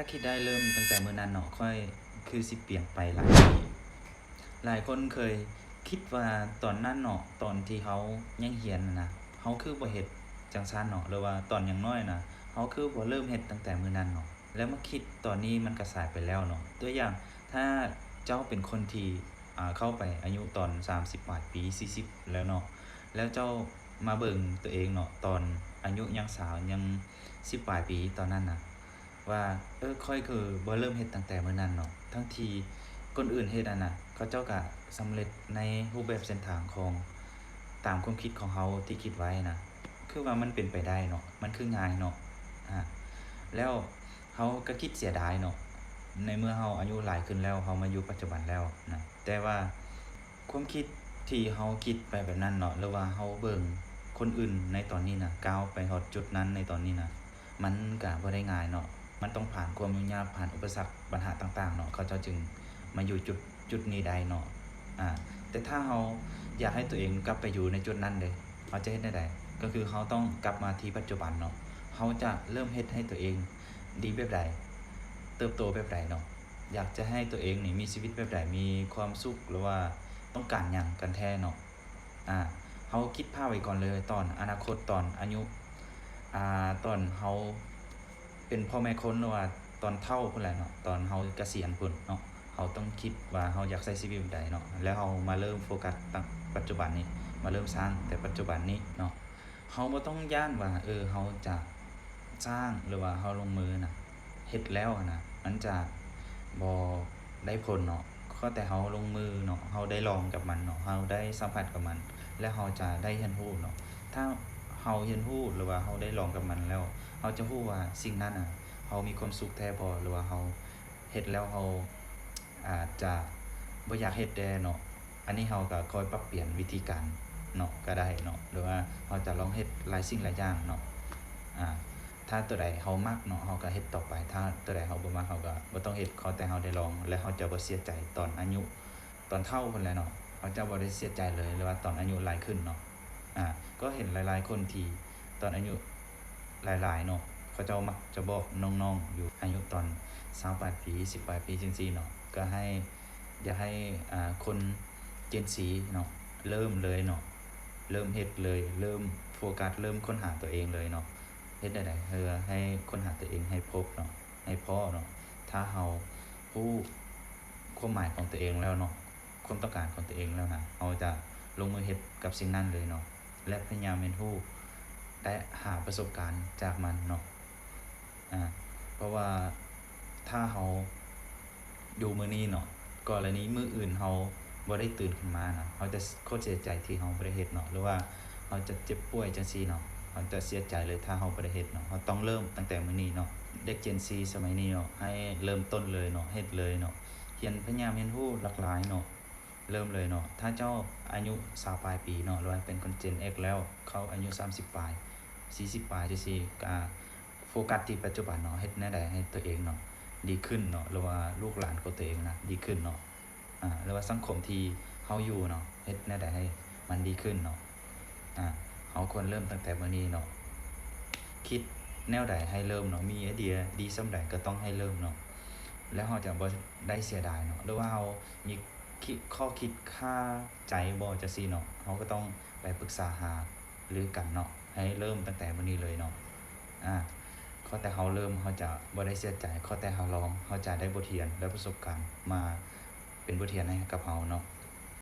ຖ້າຄິດໄດ້ເລີ່ມຕັ້ງແຕ່ມື້ນັ້ນເນາະ ຂ້ອຍຄືຊິປ່ຽນໄປຫຼາຍ. ຫຼາຍຄົນເຄີຍຄິດວ່າຕອນນັ້ນເນາະ ຕອນທີ່ເຮົາຍັງຮຽນນະ ເຮົາຄືບໍ່ເຮັດຈັ່ງຊັ້ນເນາະ ຫຼືວ່າຕອນຍັງນ້ອຍນະ ເຮົາຄືບໍ່ເລີ່ມເຮັດຕັ້ງແຕ່ມື້ນັ້ນເນາະ ແລ້ວມາຄິດຕອນນີ້ມັນກະສາຍໄປແລ້ວເນາະ. ຕົວຢ່າງ ຖ້າເຈົ້າເປັນຄົນທີ່ ອ່າ ເຂົ້າໄປອາຍຸຕອນສາມສິບປາຍປີ ສີ່ສິບແລ້ວເນາະ ແລ້ວເຈົ້າມາເບິ່ງຕົວເອງເນາະ ຕອນອາຍຸຍັງສາວ ຍັງສິບປາຍປີຕອນນັ້ນນະ ວ່າ ເອີ ຂ້ອຍຄືບໍ່ເລີ່ມເຮັດຕັ້ງແຕ່ມື້ນັ້ນເນາະ ທັງທີ່ຄົນອື່ນເຮັດຫັ້ນນະ ເຂົາເຈົ້າກະສຳເລັດໃນຮູບແບບເສັ້ນທາງຂອງ ຕາມຄວາມຄິດຂອງເຮົາທີ່ຄິດໄວ້ນະ ຄືວ່າມັນເປັນໄປໄດ້ເນາະ ມັນຄືງ່າຍເນາະ. ອາ ແລ້ວເຮົາກະຄິດເສຍດາຍເນາະ ໃນເມື່ອເຮົາອາຍຸຫຼາຍຂຶ້ນແລ້ວ ເຮົາມາຢູ່ປັດຈຸບັນແລ້ວນະ ແຕ່ວ່າຄວາມຄິດທີ່ເຮົາຄິດໄປແບບນັ້ນເນາະ ຫຼືວ່າເຮົາເບິ່ງຄົນອື່ນໃນຕອນນີ້ນະ ກ້າວໄປຮອດຈຸດນັ້ນໃນຕອນນີ້ນະ ມັນກະບໍ່ໄດ້ງ່າຍເນາະ ມັນຕ້ອງຜ່ານຄວາມຫຍຸ້ງຍາກ ຜ່ານອຸປະສັກ ບັນຫາຕ່າງໆເນາະ ເຂົາເຈົ້າຈຶ່ງມາຢູ່ຈຸດ ຈຸດນີ້ໄດ້ເນາະ. ອາ ແຕ່ຖ້າເຮົາຢາກໃຫ້ຕົວເອງກັບໄປຢູ່ໃນຈຸດນັ້ນເດ ເຮົາຈະເຮັດແນວໃດ? ກໍຄືເຮົາຕ້ອງກັບມາທີ່ປັດຈຸບັນເນາະ ເຮົາຈະເລີ່ມເຮັດໃຫ້ຕົວເອງດີແບບໃດ? ເຕີບໂຕແບບໃດເນາະ? ຢາກຈະໃຫ້ຕົວເອງນີ້ມີຊີວິດແບບໃດ? ມີຄວາມສຸກ ຫຼືວ່າຕ້ອງການຫຍັງກັນແທ້ເນາະ? ອາ ເຮົາຄິດພາບໄວ້ກ່ອນເລີຍ ຕອນອະນາຄົດ ຕອນອາຍຸ ອາ ຕອນເຮົາເປັນພໍ່ແມ່ຄົນ ຫຼືວ່າຕອນເຖົ້າພຸ້ນແຫຼະເນາະ ຕອນເຮົາກະສຽນພຸ້ນເນາະ ເຮົາຕ້ອງຄິດວ່າເຮົາຢາກໃຊ້ຊີວິດແບບໃດເນາະ ແລ້ວເຮົາມາເລີ່ມໂຟກັສຕັ້ງປັດຈຸບັນນີ້ ມາເລີ່ມສ້າງແຕ່ປັດຈຸບັນນີ້ເນາະ. ເຮົາບໍ່ຕ້ອງຢ້ານວ່າ ເອີ ເຮົາຈະສ້າງ ຫຼືວ່າເຮົາລົງມືນະ ເຮັດແລ້ວຫັ້ນນະ ມັນຈະບໍ່ໄດ້ຜົນເນາະ ຂໍແຕ່ເຮົາລົງມືເນາະ ເຮົາໄດ້ລອງກັບມັນເນາະ ເຮົາໄດ້ສຳຜັດກັບມັນ ແລ້ວເຮົາຈະໄດ້ຮຽນຮູ້ເນາະ. ຖ້າເຮົາຮຽນຮູ້ ຫຼືວ່າເຮົາໄດ້ລອງກັບມັນແລ້ວ ເຮົາຈະຮູ້ວ່າສິ່ງນັ້ນນະ ເຮົາມີຄວາມສຸກແທ້ບໍ່ ຫຼືວ່າເຮົາເຮັດແລ້ວເຮົາອາດຈະບໍ່ຢາກເຮັດແດ່ເນາະ. ອັນນີ້ເຮົາກະຄ່ອຍປັບປ່ຽນວິທີການເນາະ ກະໄດ້ເນາະ ຫຼືວ່າເຮົາຈະລອງເຮັດຫຼາຍສິ່ງຫຼາຍຢ່າງເນາະ. ອາ ຖ້າຕົວໃດເຮົາມັກເນາະ ເຮົາກະເຮັດຕໍ່ໄປ ຖ້າຕົວໃດເຮົາບໍ່ມັກ ເຮົາກະບໍ່ຕ້ອງເຮັດ ຂໍແຕ່ເຮົາໄດ້ລອງ ແລະ ເຮົາຈະບໍ່ເສຍໃຈຕອນອາຍຸ ຕອນເຖົ້າພຸ້ນແຫຼະເນາະ ເຮົາຈະບໍ່ໄດ້ເສຍໃຈເລີຍ ຫຼືວ່າຕອນອາຍຸຫຼາຍຂຶ້ນເນາະ. ອາ ກໍເຫັນຫຼາຍໆຄົນທີ່ຕອນອາຍຸຫຼາຍໆເນາະ ເຂົາເຈົ້າມັກຈະບອກນ້ອງໆຢູ່ອາຍຸຕອນຊາວປາຍປີ ສິບປາຍປີຈັ່ງຊີ້ເນາະ ກໍໃຫ້ ຢາກໃຫ້ ອາ ຄົນ Gen Z ເນາະ ເລີ່ມເລີຍເນາະ ເລີ່ມເຮັດເລີຍ ເລີ່ມໂຟກັສ ເລີ່ມຄົ້ນຫາຕົວເອງເລີຍເນາະ. ເຮັດແນວໃດ ເພື່ອໃຫ້ຄົ້ນຫາຕົວເອງໃຫ້ພົບເນາະ ໃຫ້ພໍ້ເນາະ. ຖ້າເຮົາຮູ້ຄວາມໝາຍຂອງຕົວເອງແລ້ວເນາະ ຄວາມຕ້ອງການຂອງຕົວເອງແລ້ວນະ ເຮົາຈະລົງມືເຮັດກັບສິ່ງນັ້ນເລີຍເນາະ ແລະ ພະຍາຍາມຮຽນຮູ້ ແລະ ຫາປະສົບການຈາກມັນເນາະ. ອາ ເພາະວ່າຖ້າເຮົາຢູ່ມື້ນີ້ເນາະ ກໍລະນີມື້ອື່ນເຮົາບໍ່ໄດ້ຕື່ນຂຶ້ນມານະ ເຮົາຈະໂຄດເສຍໃຈທີ່ເຮົາບໍ່ໄດ້ເຮັດເນາະ ຫຼືວ່າເຮົາຈະເຈັບປ່ວຍຈັ່ງຊີ້ເນາະ ເຮົາຈະເສຍໃຈເລີຍຖ້າເຮົາບໍ່ໄດ້ເຮັດເນາະ. ເຮົາຕ້ອງເລີ່ມຕັ້ງແຕ່ມື້ນີ້ເນາະ ເດັກ Gen Z ສະໄໝນີ້ເນາະ ໃຫ້ເລີ່ມຕົ້ນເລີຍເນາະ ເຮັດເລີຍເນາະ ຮຽນ ພະຍາຍາມຮຽນຮູ້ຫຼາກຫຼາຍເນາະ ເລີ່ມເລີຍເນາະ. ຖ້າເຈົ້າອາຍຸຊາວປາຍປີເນາະ ຫຼືວ່າເປັນຄົນ Gen X ແລ້ວ ເຂົ້າອາຍຸສາມສິບປາຍ ສີ່ສິບປາຍຈັ່ງຊີ້ ກະໂຟກັສທີ່ປັດຈຸບັນເນາະ ເຮັດແນວໃດໃຫ້ຕົວເອງເນາະດີຂຶ້ນເນາະ ຫຼືວ່າລູກຫຼານຂອງຕົວເອງນະດີຂຶ້ນເນາະ ອາ ຫຼືວ່າສັງຄົມທີ່ເຮົາຢູ່ເນາະ ເຮັດແນວໃດໃຫ້ມັນດີຂຶ້ນເນາະ. ອາ ເຮົາຄວນເລີ່ມຕັ້ງແຕ່ມື້ນີ້ເນາະ ຄິດແນວໃດໃຫ້ເລີ່ມເນາະ ມີໄອເດຍດີສ່ຳໃດກໍຕ້ອງໃຫ້ເລີ່ມເນາະ ແລ້ວເຮົາຈະບໍ່ໄດ້ເສຍດາຍເນາະ ຫຼືວ່າເຮົາມີ ຄິດ ຂໍ້ຄິດຄາໃຈບໍ່ ຈັ່ງຊີ້ເນາະ ເຮົາກໍຕ້ອງໄປປຶກສາຫາລືກັນເນາະ ໃຫ້ເລີ່ມຕັ້ງແຕ່ມື້ນີ້ເລີຍເນາະ. ອາ ຂໍແຕ່ເຮົາເລີ່ມ ເຮົາຈະບໍ່ໄດ້ເສຍໃຈ ຂໍແຕ່ເຮົາລອງ ເຮົາຈະໄດ້ບົດຮຽນ ໄດ້ປະສົບການມາເປັນບົດຮຽນໃຫ້ກັບເຮົາເນາະ.